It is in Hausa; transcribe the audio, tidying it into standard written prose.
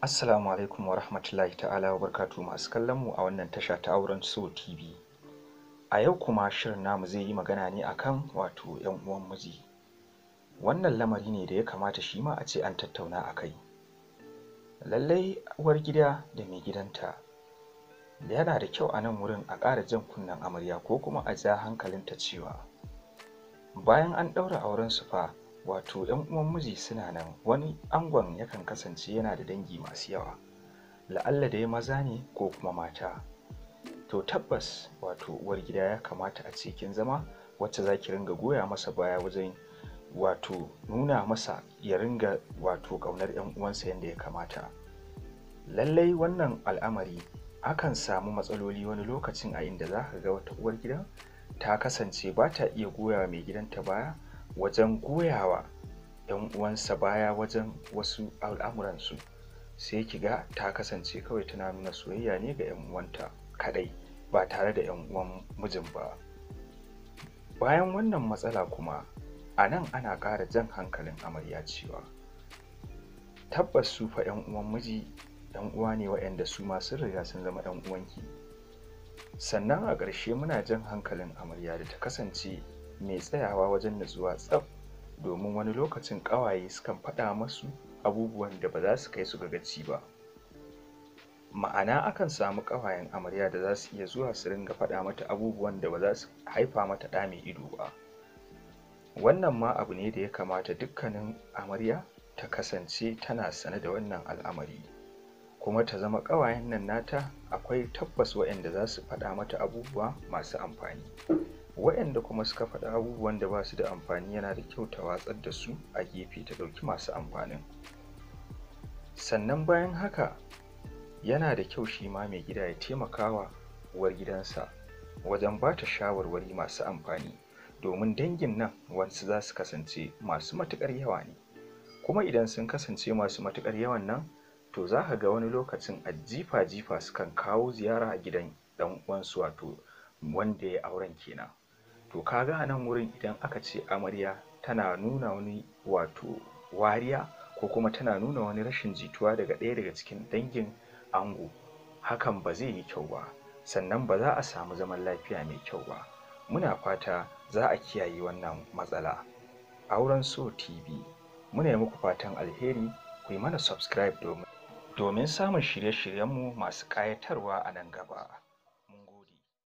Assalamu alaikum wa rahmatullahi ta'ala wa barkatu masu kallon mu a wannan tasha ta Auren So TV. A yau kuma shirin namu zai yi magana ne akan wato 'yan uwan miji. Wannan lamari ne da ya kamata shi ma a ce an tattauna a kai. Lallai uwar gida da mai gidanta yana da kyau a nan wurin a ƙara jan kunnen amarya ko kuma a ja hankalinta cewa bayan an ɗaura auren su fa, wato 'yan uwan miji suna nan. Wani angon yakan kasance yana da dangi masu yawa, la'alla dai maza ne ko kuma mata. To tabbas wato uwar gida ya kamata a ce kin zama wacce za ki ringa goya masa baya wajen wato nuna masa ya ringa wato ƙaunar 'yan uwansa yadda ya kamata. Lallai wannan al'amari akan samu matsaloli wani lokacin a inda za ka ga wata uwar gida ta kasance ba ta iya goya mai gidanta baya wajen goyawa 'yan uwansa baya wajen wasu al'amuransu, sai ki ga ta kasance kawai tana nuna soyayya ne ga 'yan uwanta kaɗai ba tare da 'yan uwan mijin ba. Bayan wannan matsala kuma a nan ana ƙara jan hankalin amarya cewa tabbas su fa 'yan uwan miji 'yan uwa ne waɗanda su ma sun riga sun zama 'yan uwanki. Sannan a ƙarshe muna jan hankalin amarya da ta kasance mai tsayawa wajen nutsuwa tsaf, domin wani lokacin ƙawaye sukan faɗa masu abubuwan da ba za su kai su ga gaci ba. Ma'ana akan samu ƙawayen amarya da za su iya zuwa su ringa faɗa mata abubuwan da ba za su haifa mata ɗa mai ido ba. Wannan ma abu ne da ya kamata dukkanin amarya ta kasance tana sane da wannan al'amari, kuma ta zama ƙawayen nan nata akwai tabbas waɗanda za su faɗa mata abubuwa masu amfani. Waɗanda kuma suka faɗi abubuwan da ba su da amfani yana da kyau ta watsar da su a gefe ta ɗauki masu amfanin. Sannan bayan haka yana da kyau shi ma mai gida ya taimaka wa uwar gidansa wajen ba ta shawarwari masu amfani, domin dangin nan wasu za su kasance masu matuƙar yawa ne, kuma idan sun kasance masu matuƙar yawan nan, to za ka ga wani lokacin a jifa-jifa sukan kawo ziyara a gidan ɗan uwansu, wato wanda ya auren kenan. To ka ga a nan wurin idan aka ce amarya tana nuna wani wato wariya ko kuma tana nuna wani rashin jituwa daga ɗaya daga cikin dangin ango, hakan ba zai yi kyau ba, sannan ba za a samu zaman lafiya mai kyau ba. Muna fata za a kiyaye wannan matsala. Auren So TV muna yi muku fatan alheri. Ku yi mana subscribe domin samun shirye-shiryenmu masu ƙayatarwa a nan gaba.